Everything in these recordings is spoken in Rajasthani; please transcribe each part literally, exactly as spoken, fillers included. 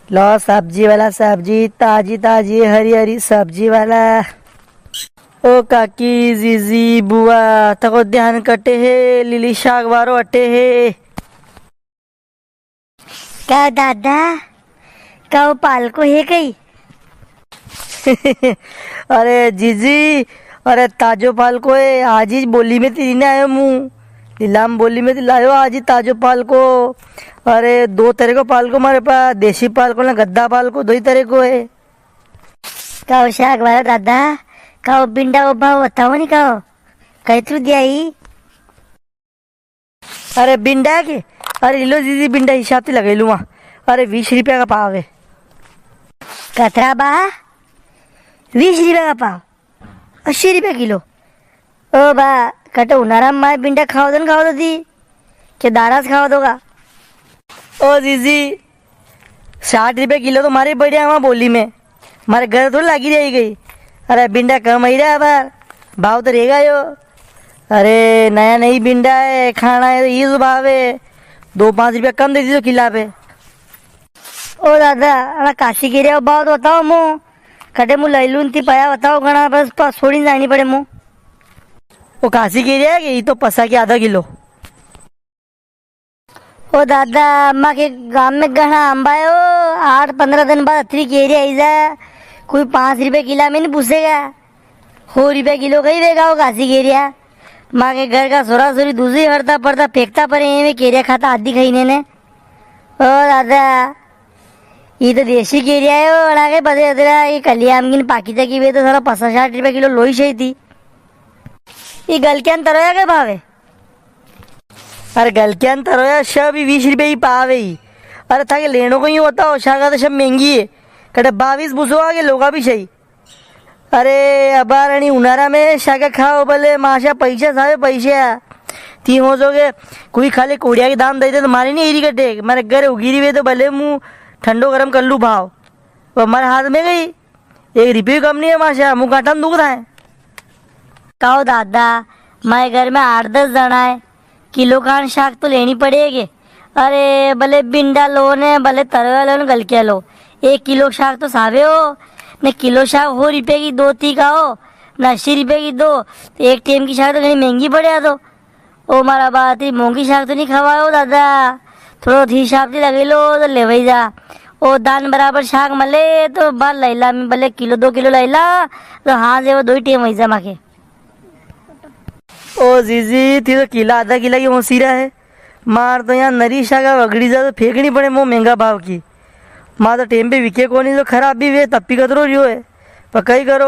लो सब्जी वाला सब्जी, ताजी ताजी हरी हरी सब्जी वाला। ओ काकी, जीजी, बुआ, तको ध्यान कटे है, लीली शाक वारो अटे है। का दादा, का वो पालको है कई? अरे जीजी, अरे ताजो पालको है, आज ही बोली में ती ने आयो मूं। लीलाम बोली में ती लायो आज ही ताजो पालको। अरे दो तरह को पालको मारे पा, देसी पालको ने गद्दा पालको, दो ही तरह को है। काओ शाक वाला दादा, काओ बिंडा को भाव बताओ नी काओ, कैतरू दिया ही? अरे बिंडा के, अरे लीलो जीजी बिंडा हिसाब से लगे लूआ। अरे बीस रुपया का पाव है। कतरा बा? बीस रुपया का पाव, अस्सी रुपया किलो। ओ बा, कटे उनारा में माए बिंडा खावा दो न खावा दो दी, के दारा से खावा दोगा? ओ जीजी, साठ रुपया किलो तो मारे बढ़िया वहाँ बोली में, मारे घर थोड़ी लागी रही गई। अरे बिंडा कम ही रहा बार, भाव तो रहेगा यो। अरे नया नई बिंडा है, खाना है तो ये तो भाव है, दो पाँच रुपया कम दे दीजो किला पे। ओ दादा, अरे काशी गिरे भाव तो बताओ मु, कटे मु लई लूं ती पाया बताओ घणा, बस पास छोड़ी जानी पड़े मु। ओ काशी गिरे है कि ये तो पसा के आधा किलो। ओ दादा, अम्मा के गांव में घणा आंबा है, ओ आठ पन्द्रह दिन बाद अतरी केरी आई जा, कोई पाँच रुपए किला में नी पूछेगा, हो रुपए किलो कई वेगा हो घासी केरिया। माँ के घर का सोरा सोरी दूसरी हरता पड़ता फेंकता पड़े हैं, वे केरिया खाता आधी खाई ने ने। ओ दादा, ये तो देसी केरिया है, ओ अड़ा के पते अतरा, ये कलियाम की पाकी तकी वे तो सारा पचास साठ रुपए किलो लोई सही थी। ये गलकियान तरोया के भावे? अरे गलकियान तरोया सब ही बीस रुपया ही पावे ही। अरे थाके लेणो को ही होता हो, शाका तो सब महंगी है। कटे बावीस बुसो आगे लोगा भी सही। अरे अबार अणी उनारा में शाका खाओ भले माशा पैसा सावे पैसा। ती हो जो के कोई खाली कोड़िया के दाम दे दे तो मारे नी एरी कटे। मारे घर उगीरी वे तो भले मु ठंडो गरम कर लू भाव। वो हमारे हाथ में गई। एक रिपे कम नी है माशा, मुंह काटन दुख था है। काओ दादा, मारे घर में आठ दस जणा है, किलो खान शाक तो लेणी पड़ेगी। अरे, भले भिंडा लो ने, भले तरवा लो ने, गलकिया लो, एक किलो शाक तो सावे हो, ने किलो शाक हो रिपे की दो ती का हो, ने अस्सी रिपे की दो, तो एक टेम की शाक तो घणी महंगी पड़े आ तो। ओ मारा बा, अतरी मोंगी शाक तो नी खवायो दादा, थोड़ो थी हिसाब थी लगई लो तो लेवई जा। ओ दान बराबर शाक मले तो बार लैला में भले किलो दो किलो लैला, तो हाँ जे वो दो ही टेम वई जा माके। ओ जीजी, थी तो किला आधा किला की होसी रहा है। मार तो यहाँ नरी शाका वगड़ी जा तो फेंकणी पड़े मो महंगा भाव की। मार तो टेम पे विके कोनी, जो खराब भी वे तप्पी कतरो रियो है। पर कई करो,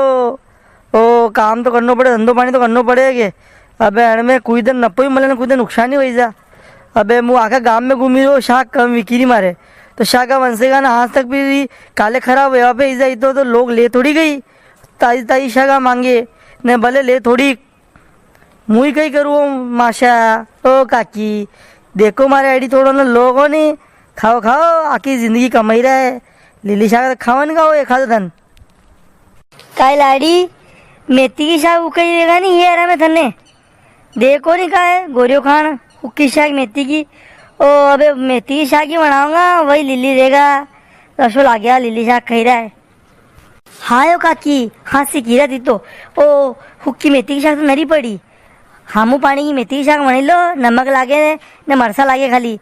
ओ, काम तो करनो पड़े, धंधो पानी तो करनो पड़े के। अबे अण में कोई दिन नफो ही मले ने कोई दिन नुकसान ही वई जा। अबे मु आखा गाम में घूमी रो, शाक कम विकी री मारे। तो शाका वंशे का ना आज तक भी काले खराब हुआ पे इजा इतो तो लोग ले थोड़ी गई। ताजी ताजी शाका मांगे, ने भले ले थोड़ी। मुई कई करूँ माशा, ओ काकी, देखो मारे आड़ी थोड़ो ने लोगो ने, खाओ खाओ, आखी जिंदगी कमाई रहा है। लीली शाक तो खावन का हो एक आध दन। काई लाड़ी, मेथी की शाक उकई वेगा नी, ये हरा में थने। देखो नी का है, गोरियो खान, हुक्की शाक मेथी की। ओ, अबे मेथी की शाक ही बनाऊंगा, वही लीली रेगा। रसो लाग्या, लीली शाक खाई रहा है। हाँ यो काकी, हाँसी की रहती तो। ओ, हुक्की मेथी की शाक तो नरी पड़ी। हामू पानी की मेथी की शाक बनी लो, नमक लागे ने मरसा लागे खाली।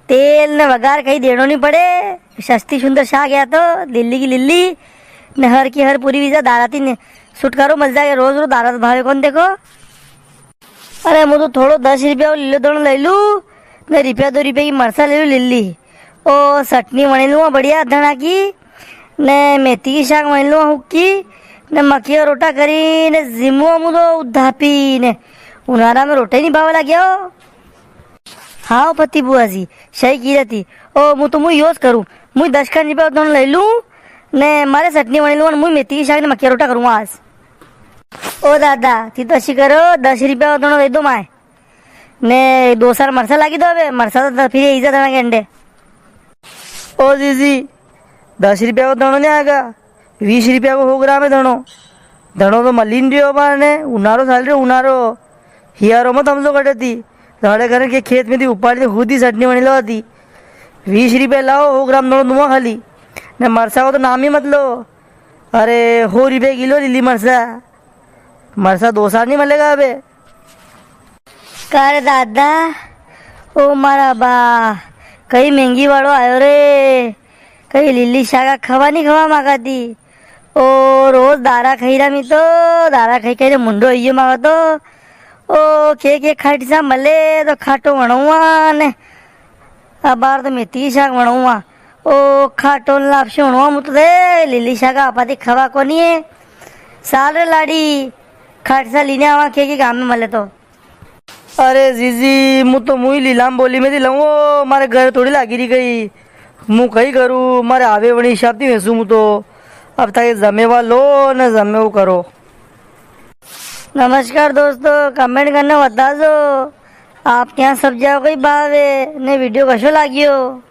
तेल ने वगार कई देणो नी पड़े, सस्ती सुंदर शाक या तो, लिल्ली की लिल्ली, ने हर की हर पूरी वीजा दाराती ने छुटकारो मल जाए, रोज रोज दारात भावे कौन देखो। अरे, मु तो थोड़ो दस रुपया को लीलो धणो ले लू, ने रुपया दो रुपया की मरसा ले लू लिल्ली। ओ, चटनी वणी लूँ बढ़िया धणा की, ने मेथी की शाक वणी लूँ हुक्की, ने मक्की का रोटा करी, ने जिमू मु तो उधापी ने। उनारा में रोटा ही नी भावे लाग्या हो। हाँ, ओ पति बुआ जी, सही की रहती। ओ, मु तो मु योज करूँ, मु दस खान रुपया को धणो ले लूँ, ने मारे चटनी वणी लूँ, ने मु मेथी की शाक ने मक्की का रोटा करूँ आज। ओ दादा, ती तो अशी करो, दस रुपया को धणो दे दो माए। ने दो चार मरसा लागी दो अबे, मरसा तो फिर इज्जत आना के अंडे। ओ जीजी, दस रुपया को धणो नी आगा, बीस रुपया को हो ग्राम है धणो। धणो तो मली नी रियो अबार ने, उनारो साल रे उनारो। हियारो मत हमजो कटे थी, साड़े घर के खेत में थी उपाड़ी ने खुद ही चटनी बनी लगा थी। बीस रुपया लाओ, हो ग्राम धणो दुआ खाली। ने मरसा को तो नाम ही मत लो। अरे, हो रुपया किलो लीली मरसा। मरसा दो साल नी मलेगा अबे। का रे दादा, ओ मारा बा, कई महंगी वालो आयो रे। कई लीली शाका खवा नी खवा मांगा दी। ओ रोज दारा खाई रा मी तो, दारा खाई खाई ने मुंडो इयो मांगा तो। ओ के के खाटी सा मले तो खाटो वणुआ ने। अबार तो मेथी की शाक वणुआ। ओ खाटो न लापसी वणुआ, मु तो दे लीली शाक आपा ती खवा कोनी है। साल रे लाड़ी, खाटी सा लीने आवा के के गाम में मले तो। अरे जीजी, मु तो मुई लीलाम बोली में ती लऊं, मारे घर थोड़ी लागी री गई। मु कई करूं, मारे आवे वणी हिसाब ती वेसू मु तो। अब ताके जमेवा लो ने जमेवो करो। नमस्कार दोस्तों, comment करने बता दो, आप क्या सब्जियां कोई भाव है ने video कशो लागियो।